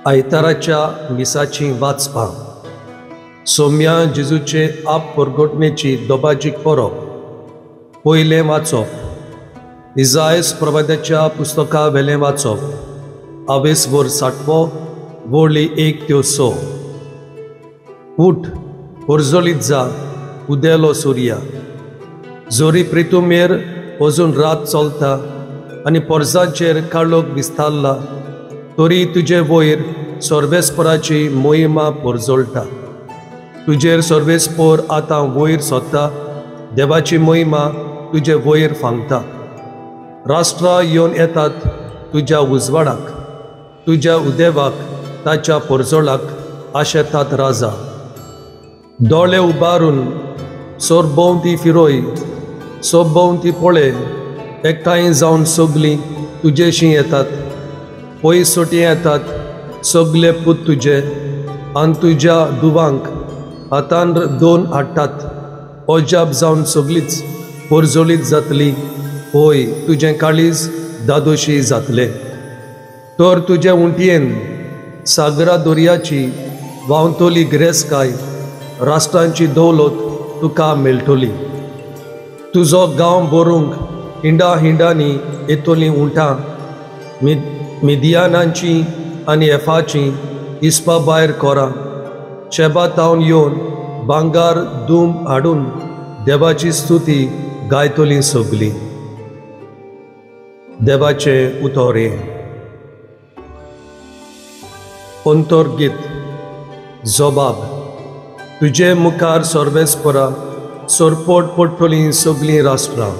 आयताराच्या मिसाची वाचपां. सोम्या जेजूचे आप परगटणेची दोबाजीक परब. पयलें वाचप इजायस प्रवाद्याच्या पुस्तका वेलें वाचप. आवेस वर साठवो वळी 1 ते 6. उठ परजळीत जा उदेलो सुर्या. जोरी प्रितुमेर अजून रात चलता आनी पोरसांचेर काळोख विस्तारला तरी तुजे वयर सर्वेस्पराची मोहिमा परजळटा. तुजेर सर्वेस्पर आतां वयर सोदता, देवाची मोहिमा तुजे वयर फांगता. राष्ट्रां येवन येतात तुज्या उजवाडाक, तुज्या उदेवाक ताच्या परजळाक आशेतात राजा. दोळे उबारून सरभोंवती फिरोय, सरभोंवती पळय, एकठांय जावन सगलीं तुजेशी येतात. पयस सुटी येतात सगले पूत तुजे आनी तुज्या दुवांक हातान दोन हाडटात. अजाप जावन सगलीच परजळीत जातली, हय तुजें काळीज दादोशी जातलें. तर तुजे उंटयेन सागरा दर्याची व्हांवतली गिरेस्तकाय, राष्ट्रांची दौलत तुका मेळटली. तुजो गांव भरूंक हिंडा हिंडांनी येतलीं उंटां, मिदियानांची आनी एफाची इस्पा भायर कोरां. शेबा तावन येवन भांगार दूम हाडून देवाची स्तुती गायतली सगली. देवाचें उतोरें. अंतर्गीत. जबाब. तुजे मुखार सर्वेस्परा सरपोट पडटलीं सगलीं राष्ट्रां.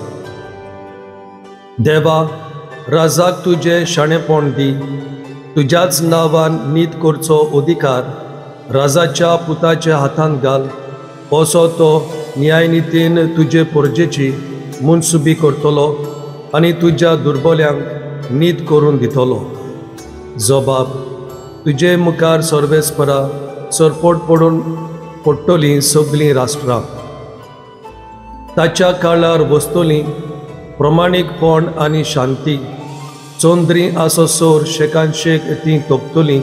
देवा, राजाक तुजें शाणेपण दी, तुज्याच नांवान नीत करचो अधिकार राजाच्या पुताच्या हातांत घाल. असो तो न्यायनितीन तुजे पोरजेची मुनसुबी करतलो आनी तुज्या दुर्बल्यांक नीत करून दितलो. जबाब. तुजे मुखार सर्वेस्परा सरपोट पडून पडटलीं सगलीं राष्ट्रां. ताच्या काळार वसतलीं प्रमाणीकपण आनी शांती. चंद्री आसो सोर शेकान शेक तीं तोपतलीं.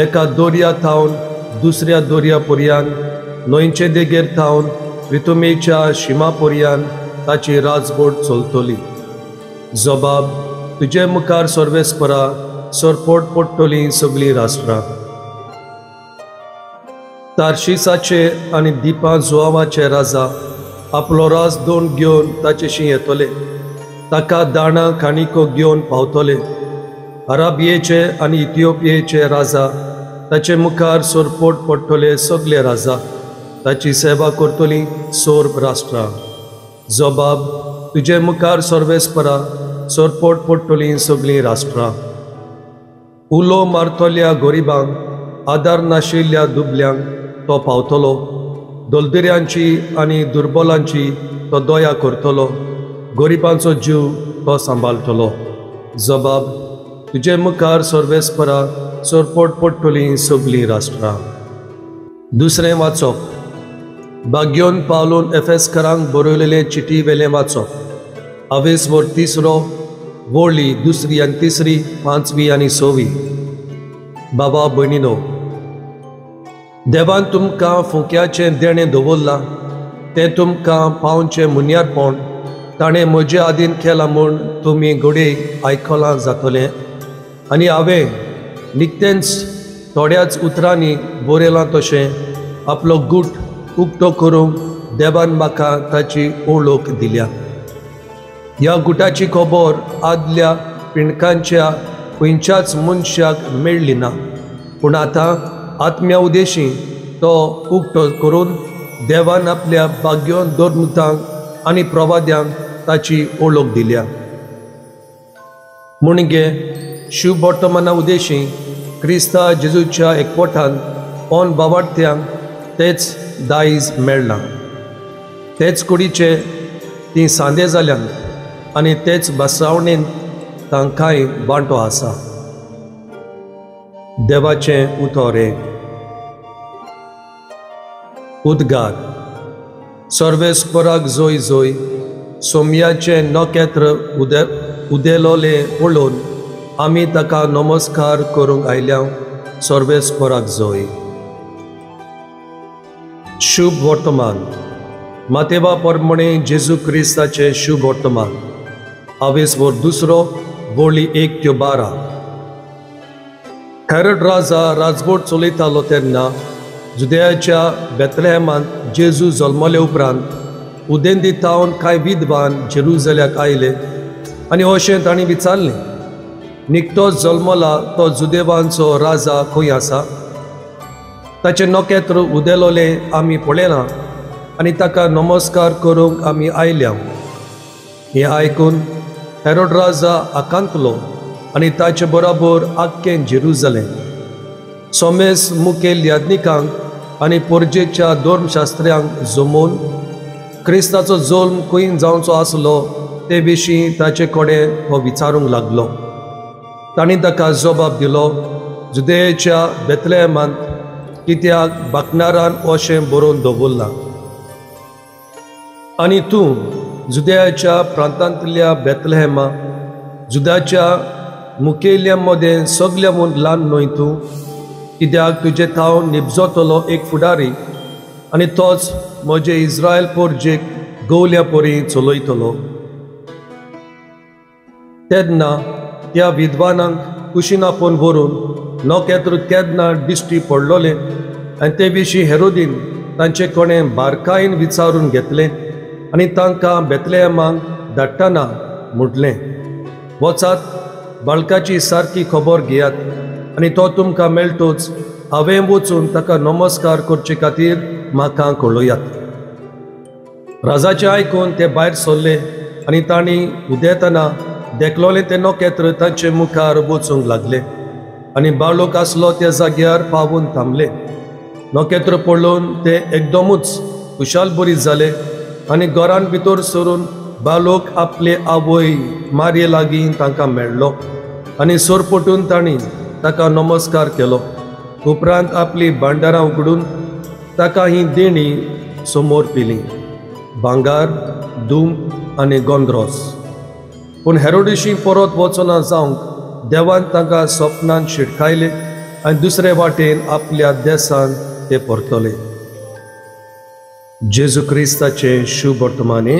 एका दर्या थावन दुसऱ्या दर्या पर्यान, न्हंयचे देगेर थावन रितुमेच्या शिमा पर्यान ताची राजबोट चलतली. जबाब. तुजे मुखार सर्वेस्परा सरपोट पडटलीं सगलीं राष्ट्रां. तार्शिसाचे आनी दिपां जुआवाचे राजा आपलो राज दोन घेवन ताचेशी येतले, ताका दाणां काणिको घेवन पावतले. अराबियेचे आनी इथिओपियेचे राजा ताचे मुखार सरपोट पडटले सगले राजा. ताची सेवा करतली सोर्ब राष्ट्रां. जबाब. तुजे मुखार सर्वेस्परा सरपोट पडटलीं सगलीं राष्ट्रां. उलो मारतल्या गरिबांक, आदार नाशिल्ल्या दुबल्यांक तो पावतलो. दलदिऱ्यांची आनी दुर्बलांची तो दया करतलो, गरिबांचो जीव तो सांबाळटलो. जबाब. तुजे मुखार सर्वेस्परा सरपोट पडटलीं सगलीं राष्ट्रां. दुसरें वाचप. बाग्योन पावलून एफेसकरांक बरयलेले चिटी वेलें वाचप. आवेस वर 3 वळी 2 आनी 3, 5 आनी 6. बाबा भयणीनो, देवान तुमकां फुक्याचें देणें दवरलां तें तुमकां पावचें मुन्यारपण ताणें म्हजे आदीन केलां म्हूण तुमी घडये आयकलां जातलें. आनी हांवें निकतेंच थोड्याच उतरांनी बरयलां तशें आपलो गूट उक्तो करूंक देवान म्हाका ताची ओळख दिल्या. ह्या गुटाची खबर आदल्या पिंडकांच्या खंयच्याच मनशाक मेळ्ळी ना, पूण आतां आत्म्या उदेशी तो उक्तो करून देवान आपल्या भाग्योन धर्मतांक आनी प्रवाद्यांक ताची ओळख दिल्या. म्हणगे शिव वर्तमाना उदेशी क्रिस्ता जेजूच्या एकवटान ऑन बावार्थ्यांक तेच दायज मेळ्ळां. तेच कुडीचे तीं सांदे जाल्यात आनी तेच बसावणेन तांकांय वांटो आसा. देवाचें उतोरें. उद्गार. सर्वेस्पराक जोय जोय. सोम्याचें नखेत्र उदेलोलें पळोवन आमी ताका नमस्कार करूंक आयल्या. सर्वेस्पराक जोय. शुभ वर्तमान. मातेवा परमणे जेजू क्रिस्ताचें शुभ वर्तमान. आवेसवर दुसरो, वळी 1 ते 12. हेरोड राजा राजवट चलयतालो तेन्ना जुदेयाच्या बेथलेहेमांत जेजू जल्मले उपरांत उदेंती थावन कांय विद्वान जेरुजल्याक आयले आनी अशें तांणी विचारलें, निकतोच जल्मला तो जुदेवांचो राजा खंय आसा? ताचें नखेत्र उदेलोलें आमी पळयलां आनी ताका नमस्कार करूंक आमी आयल्या. हें आयकून हेरोड राजा आकांतलो आनी ताचे बरोबर आख्खें जेरुजलेम. सोमेस मुखेल याज्ञिकांक आनी पोरजेच्या धर्मशास्त्र्यांक जमोवन क्रिस्ताचो जल्म खंय जावचो आसलो ते विशीं ताचे कडेन तो विचारूंक लागलो. तांणी ताका जबाब दिलो, जुदेच्या बेथलेहेमांत, कित्याक बाकनारान अशें बरोवन दवरलां, आनी तूं जुदेयाच्या प्रांतांतल्या बेथलेहेमा, जुदाच्या मुखेल्या मदें सगल्या म्हूण ल्हान न्हय तूं, कित्याक तुजे थावन निबजतलो एक फुडारी आनी तोच म्हजे इस्रायल पोरजेक गवल्या परी चलयतलो. तेन्ना त्या विद्वानांक कुशीन आपोवन व्हरून नखेत्र केन्ना दिश्टी पडलोलें आनी ते विशीं हेरोदीन तांचे कडेन बारकायेन विचारून घेतलें आनी तांकां बेथलेहेमाक धाडटना म्हटलें, वचात बाळकाची सारकी खबर घेयात आनी तो तुमकां मेळटोच हांवें वचून ताका नमस्कार करचे खातीर म्हाका कळयात. राजाचें आयकून ते भायर सरले आनी तांणी उदेतना देखलोलें तें नखेत्र तांचे मुखार वचूंक लागलें आनी बाळक आसलो त्या जाग्यार पावून थांबले. नखेत्र पळोवन ते एकदमूच खुशालभरीत जाले आनी घरान भितर सरून बाळक आपले आवय मारये लागीं तांकां मेळ्ळो आनी सरपटून तांणी ताका नमस्कार केलो. उपरांत आपली भांडारां उगडून ताका ही देणी समोर पिली, भांगार, धूम आनी गोंद्रोस. पूण हेरोडिशी परत वचना जावंक देवान तांकां सपनान शिटकायले आनी दुसरे वाटेन आपल्या देसान ते परतले. जेजू क्रिस्ताचें शुभ वर्तमाने.